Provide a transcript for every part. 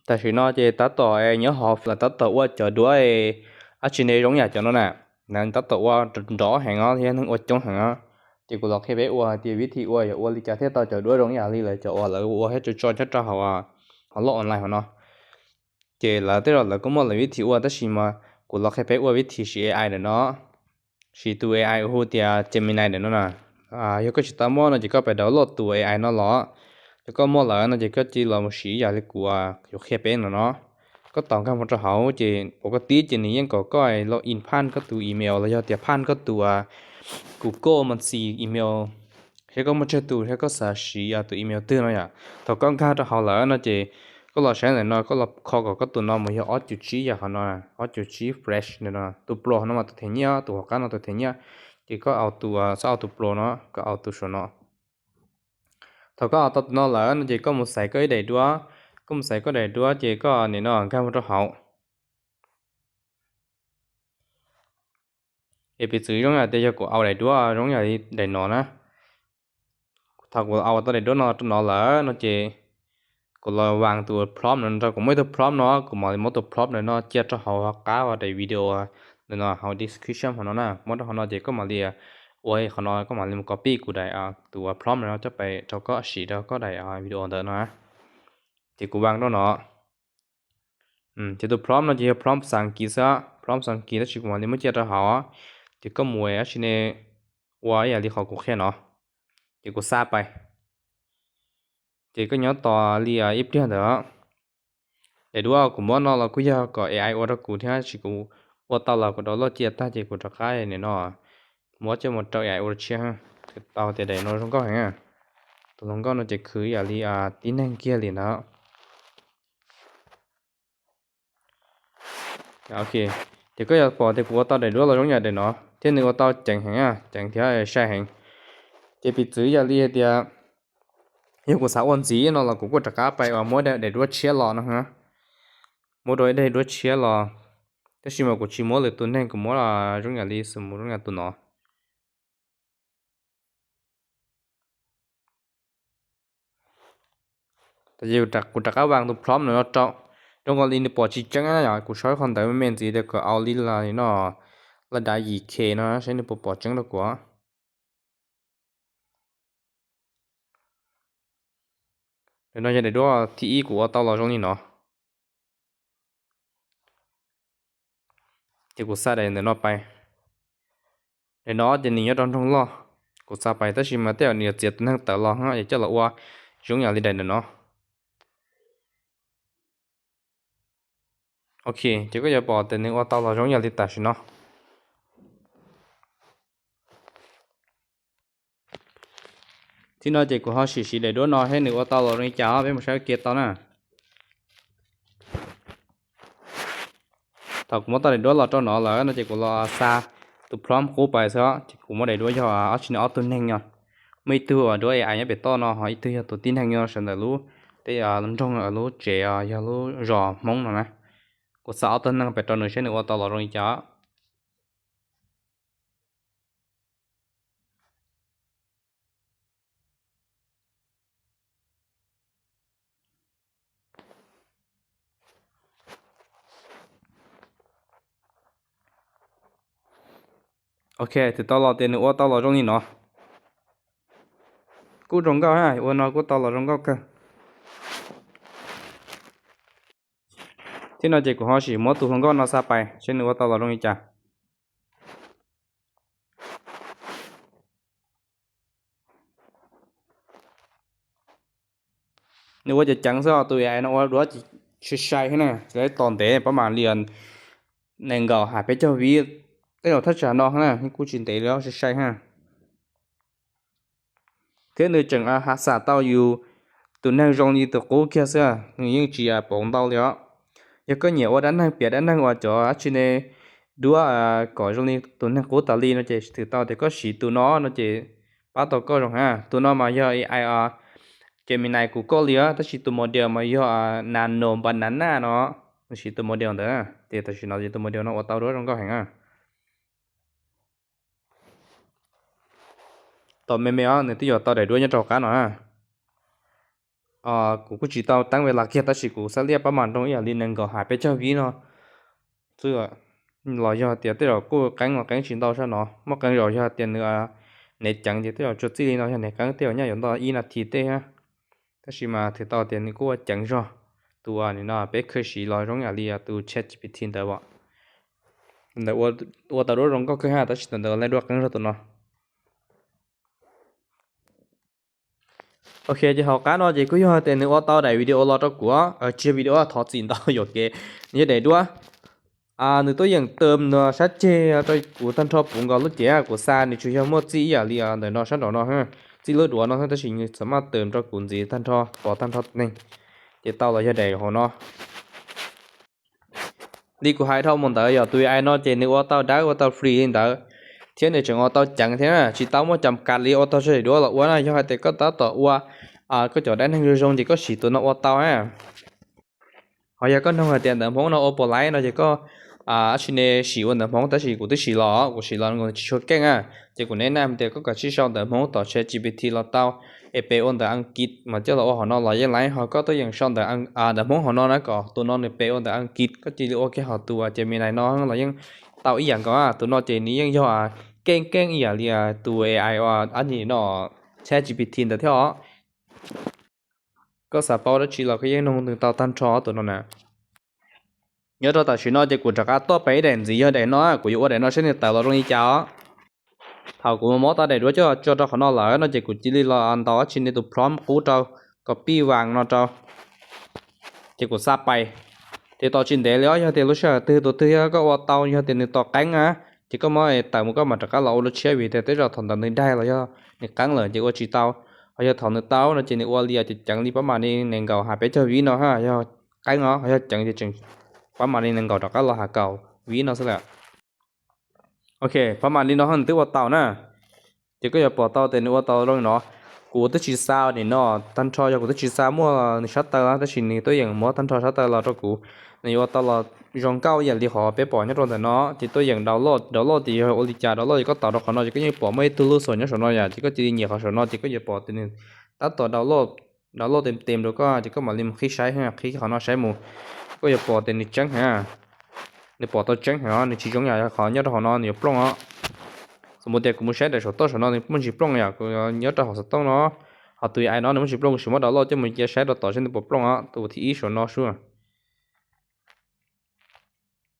Tam sim no ces tab tom nyob hauv lawv tab tom ua cov duab dab tsi ne zoo yam cov no na, lawv tab tom ua nrov heev os thiab neeg ua coob heev os. Ces kuv los qhia peb ua hais tias vib thim ua yog ua li cas thiaj tau cov duab zoo yam li lawv cov uas lawv ua thiab tso tso nyob rau hauv, hauv loj online hauv no. Ces lawv tej zaum lawv kuj muaj lawv vib thim ua tab sis mas kuv los qhia peb ua vib thim siv A I ntawm no, siv tus A I uas hu tias Gemini ntawm no na. Yog koj tsis tau muaj no ces koj pab download tus A I no los, yog koj muaj lawm no ces koj cia li los mus siv ib yam li kuv yuav qhia peb no no. Koj tos nkag mus rau hauv ces uas koj tib ces nws yeej kom koj log in phaj koj tus email los yog tias phaj koj tus Google Mail email, thiab koj muaj tsawg tus thiab koj xav siv tus email twg no yom. Thaum koj nkag rau hauv lawm no ces koj los saib ntawm no, koj los kho kom koj tus no mus yog ob cuv tsib yam qhov no, ob cuv tsib fresh ntawm no. Tus plus no mas tus them nyiaj, tus hauv qab no tus them nyiaj. Ces koj au tus, xav au tus plus no, koj au tus saum no. Thaum koj au tau tus no lawm no ces koj mus xaiv koj ib daim duab, koj mus xaiv koj daim duab ces koj nim no nkag mus rau hauv. Es piv txwv zoo yam tias yog kuv au daim duab zoo yam li daim no na. Thaum kuv au tau daim duab no rau no lawm no ces kuv los vas tus prompt no rau, kuv muaj ib tug prompt no, kuv mam li muab tus prompt ntawm no cia rau hauv qab uas daim video ntawm no hauv description hauv no na, muab rau hauv no ces koj mam li ua qhov no, koj mam li mus copy kuv daim tus prompt no coj pais rau koj siv rau koj daim video ntawd no. Ces kuv vas rau no. Ces tus prompt no ces yog prompt xas kiv xwb, prompt xas kiv tab sis kuv mam li muab cia rau hauv. Ces koj mus dab tsi ne, ua ib yam li qhov kuv qhia no, ces kuv xa pais. Ces koj nyob tos li ib pliag ntawd. Daim duab kuv muab no los kuj yog kom A I ua rau kuv thiab, tab sis kuv ua tau los kuv download cia tag ces kuv rov qab nim no muab coj mus rau A I ua tshiab. Tau tias daim no zoo nkauj heev. Tus hluas nkauj no ces khwv ib yam li tib neeg kiag li ntawd. Ok, ces koj yuav pom tias kuv ua tau daim duab los zoo yam daim no thiab nws ua tau ceev heev, ceev thiab sai heev. Ces piv txwv yam li hais tias yog kuv xav ua ntxiv no los kuv kuj rov qab pais uas muab daim duab tshiab los no, muab dua ib daim duab tshiab los, tab sis mas kuv tsis muab lwm tus neeg, kuv muab zoo yam li xus mus zoo yam tus no. Ces kuv rov qab vas tus prompt no rau, zoo nkaus li nws pom tsis tseeb na yom. Kuv sau qhov ntawv me me ntxiv tias kom au li no, laj dav yim K no saib nws puas pom tseeb rau kuv. Daim no yog daim duab thib ib kuv ua tau los zoo li no. Ces kuv xa daim ntawm no pais. Daim no ces nws nyob rau nroog loj, kuv xa pais tab sis mas tej zaum nws yuav txiav tus neeg tawv los es coj los ua zoo yam li daim ntawm no. Ok, ces koj yuav pom tias nws ua tau los zoo yam li tam sim no. Tib no ces kuv ho sim siv daim duab no thiab nws ua tau los zoo li cas os, peb mus saib ua ke tau na. Thaum kuv muab tau daim duab los rau no lawm no ces kuv los xa tus prompt qub pais xwb, ces kuv muab daim duab yog ob tsi ne ob tug neeg no. Muaj ib tug uas duab A I nyob pem toj no, ho ib tug yog tus tib neeg nyob sawv ntawm lub, tej nroog lub tsev, yog lub zos Hmoob no na. Kuv xa ob tug neeg pem rau nws saib nws ua tau los zoo li cas. Ok, twb tau los tias nws ua tau los zoo li no. Kuj zoo nkauj na, ua no kuj tau los zoo nkauj kawg. Tib no ces kuv ho sim muab tus hluas nkauj no xa pais saib nws ua tau los zoo li cas. Nws ua ceev ceev xwb, tus A I no ua duab sai sai thiab na, tsis tos ntev, pab mam li nees nkaum hais peb caug vib, tej zaum thaj tsam no na, kuj tsis ntev li, sai sai thiab. Thiab nws tseem xam tau yus tus neeg zoo li tus qub kiag xwb, nws yeej tsis pauv ntau li os. Yog koj nyiam ua dab neeg piav dab neeg uas cov dab tsi ne duab kom zoo li tus neeg qub tas li no ces twb tau tias koj siv tus no no ces pab tau koj zoo heev. Tus no mas yog A I Gemini kuv koj li, tab sis tus model mas yog Nano Banana no, nws siv tus model ntawd, ces tam sim no ces tus model no ua tau duab zoo nkauj heev. Tom me me os, nws twb yuav tau daim duab nyob rau hauv qab no na. kuv kuj tsis tau teeb ve los kiag tab sis kuv xav liaj pab mas nroo ib yam li nees nkaum hais peb caug vib no xwb. Los yog tias tej zaum kuj qeeb los qeeb tsis ntau sab no, muaj qee zaum yog tias nws nev ceev ces tej zaum tsuas txij li no yog nev qeeb tej zaum nyaj yuav nto ib nas this tej. Tab sis mas twb tau tias nws kuj ua ceev zog. Tus uas nim no peb khawb siv los zoo yam li tus ChatGPT ntawd. Ntawd ua tau duab zoo nkauj kawg hab tab sis tus ntawd laj dua qeeb zog tus no. Ok, ces hauv qab no ces kuj yog tias nws ua tau daim video los rau kuv, tsis yog video, thov txim ntau yuam kev, nws yog daim duab. Nws tuaj yeem tawm nws sab ceg rau kuv tag nrho puv nkaus lub cev, kuv xa nws tsuas yog muaj txij ib yam li ntawm no sab nraum no, txij lub duav no tab sis nws txawm maj tawm rau kuv ntxiv tag nrho pov tag nrho neeg. Ces tau los yog daim hauv no. Li kuv hais dhau mus ntawd yog tus AI no ces nws ua tau dawb ua tau free li ntawd, thiab nws tseem ua tau ceev thiab tsis tau muaj cam kas li ua tau sab daim duab los ua na. Yog hais tias koj tab tom ua koj cov dab neeg zoo zoo ces koj siv tus no ua tau na. Ho yog koj nug hais tias ntawv Hmoob no ua puas laib no ces koj dab tsi ne siv ua ntawv Hmoob, tab sis kuv twb siv los, kuv siv los nws tsis tshua keej a. Ces kuv neb na tias koj kav tsij sau ntawv Hmoob tom ChatGPT los tau, es pes ua ntawv Askiv mas coj los ua hauv no los yeej laib. Ho koj tuaj yeem sau ntawv Hmoob hauv no na kom tus no nws pes ua ntawv Askiv, koj cia li ua kiag hauv tus Gemini no los yeej tau ib yam nkaus. Tus no ces nws yeej yog keej keej ib yam li tus AI ua dab tsi no, ChatGPT ntawd thiab os. Koj xav paub dab tsi los koj yeej nug nws tau tag nrho tus no na. Nyob rau tam sim no ces kuv rov qab tuaj pem ib daim ntxiv, yog daim no, kuv yuav ua daim no saib nws tawm los zoo li cas os. Thaum kuv muab tau daim duab coj tso rau qhov no lawm no ces kuv cia li los ntaus dab tsi ne tus prompt qub rau, copy vas no rau, ces kuv xa pais. Ces tos tsis ntev li os, yog tias lub sij hawm twg tus twg yog koj ua tau yog tias nws tos qeeb na, ces koj muab tawm mus koj mam rov qab los ua lub tshiab vim tias tej zaum thaum ntawd nws daig los yog nws qeeb lawm ces ua tsis tau. Ho yog thaum nws tau no ces nws ua li ces ceev li pab mam li nees nkaum hais peb caug vib no, yog qeeb os, ho yog ceev ces tseem pab mam li nees nkaum rov qab los hais kaum vib no xwb lawm. Ok, pab mam li no nws twb ua tau na. Ces koj yuav pom tau tias nws ua tau zoo li no. Kuv twb tsis xa nim no tag nrho, yog kuv twb tsis xa muaj nws sab taw tab sis nws tuaj yeem muab tag nrho sab taw los rau kuv. Nws yuav ua tau los zoo nkauj ib yam li qhov peb pom nyob rau ntawm no, ces tuaj yeem download, download ces yog ua li cas, download ces koj taus rau qhov no ces koj yeej pom muaj ib tug lub xus nyob saum no yom, ces koj cia li nyem qhov saum no ces koj yuav pom tias nws tab tom download, download tes tes rau koj ces koj mam li mus qhib saib, qhib qhov no saib mus, koj yuav pom tias nws tseeb heev. Nws pom tau tseeb heev os, nws tsis zoo yam qhov nyob rau hauv no nws yuav plooj os. Xws mus tias kuv mus saib daim saum toj saum no nws muaj ntsis plooj yom, kuv nyob rau hauv xov tooj no, ho tus AI no nws muaj ntsis plooj, kuv sim muab download coj mus cia saib rau tom seb nws puas plooj os, tus thib ib saum no sub.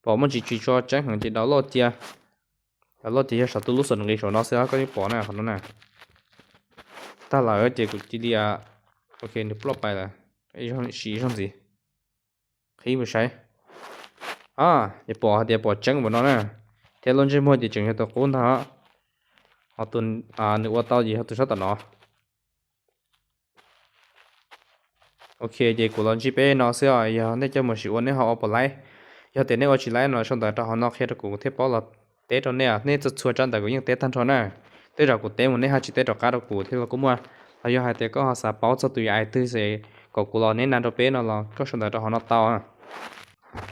Pom muaj ntsis tsis tshua tseeb heev ces download cia. Download ces yog saum tus lub xus nqis saum no xwb, koj yeej pom na, qhov no na. Tag lawm ces kuv cia li, ok, nws ploj pais lawm, siv ib zaug ntxiv, qhib mus saib. Ces pom hais tias pom tseeb npaum no na, thiab lub ntsej muag ces tseem yog tus qub ntag. Ho tus nws ua tau ces yog tus sab tom no. Ok, ces kuv los ntsib peb no xwb os, yog nej coj mus sim ua nej ho ua puas laib. Yog tias nej ua tsis laib no sau ntawv rau hauv no qhia rau kuv thiaj paub los teb rau nej, nej txhua txhua tsab ntawv kuv yeej teb tag nrho na. Tej zaum kuv teb mus nej ho tsis teb rov qab rau kuv thiab los kuj muaj. Los yog hais tias koj ho xav paub txog tus AI twg es kom kuv los neb na rau peb no los koj sau ntawv rau hauv no tau.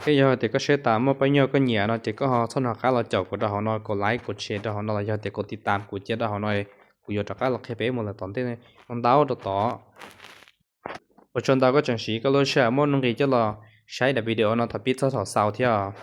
Thiab yog tias koj saib tas muaj pab nyuag koj nyiam no ces koj ho txhob nco qab los caum kuv rau hauv no, kaum like kaum share rau hauv no los yog tias kaum tiv tas kuv cia rau hauv no, kuv yuav rov qab los qhia peb mus lawm tom ntej ntau rau tod. Ua tsaug ntau koj tseem siv koj lub sij hawm muaj nuj nqis coj los saib daim video no thaum pib txog thaum xaus thiab.